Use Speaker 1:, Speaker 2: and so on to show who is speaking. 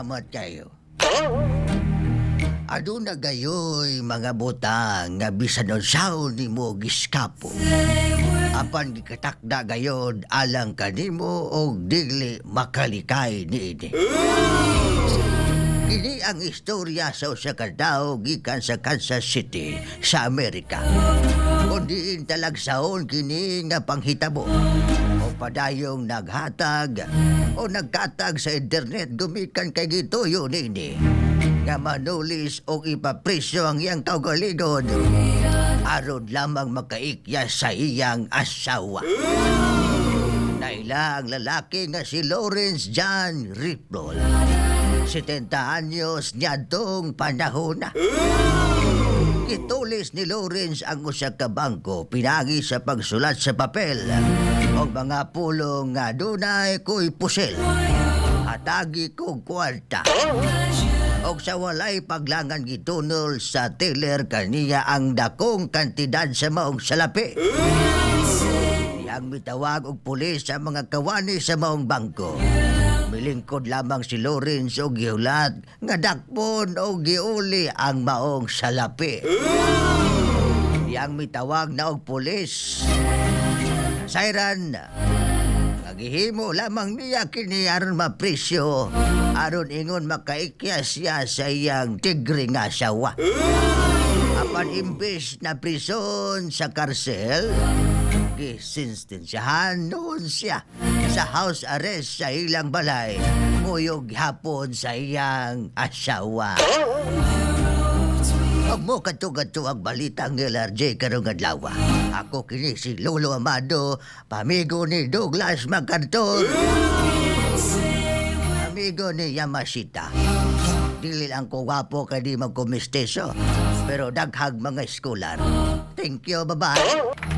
Speaker 1: Salamat kayo. Aduna gayoy mga butang nga bisan unsaon nimo giskapo, apan gikatakda gayod alang kanimo og dili makalikay niini. Kini ang istorya sa usa ka tawo gikan sa Kansas City sa Amerika, kung diin talagsaon kini nga panghitabo o padayong naghatag o nagkatag sa internet gumikan kay gituyo niini nga manulis og ipapresyo ang iyang kaugalingon aron lamang makaikya sa iyang asawa. Naila ang lalaki nga si Lawrence John Ripple. 70 anyos niadtong panahon na. Gitulis ni Lawrence ang usa ka bangko pinagi sa pagsulat sa papel og mga pulong nga dunay ko'y pusil. Hatagi kog kwarta. Og sa walay paglangan, gitunol sa teller kaniya ang dakong kantidad sa maong salapi. Iyang mitawag og pulis sa mga kawani sa maong bangko. Milingkod lamang si Lawrence og gihulat nga dakpon og giuli ang maong salapi. Iyang mitawag na og pulis. Sayran, nga gihimo lamang niya kini aron mapresyo, aron ingon makaikya siya sa iyang tigre nga asawa. Apan imbes na prison sa karsel, gisintensyahan noon siya sa house arrest sa ilang balay. Muyog hapon sa iyang asawa. Ug mo kadto-kadto ang balitang LRJ karong adlaw. Ako kini si Lolo Amado, pamigo ni Douglas MacArthur. Amigo ni Yamashita. Dili lang ko gwapo kay di magkumistiso, pero daghag mga scholar. Thank you, bye-bye.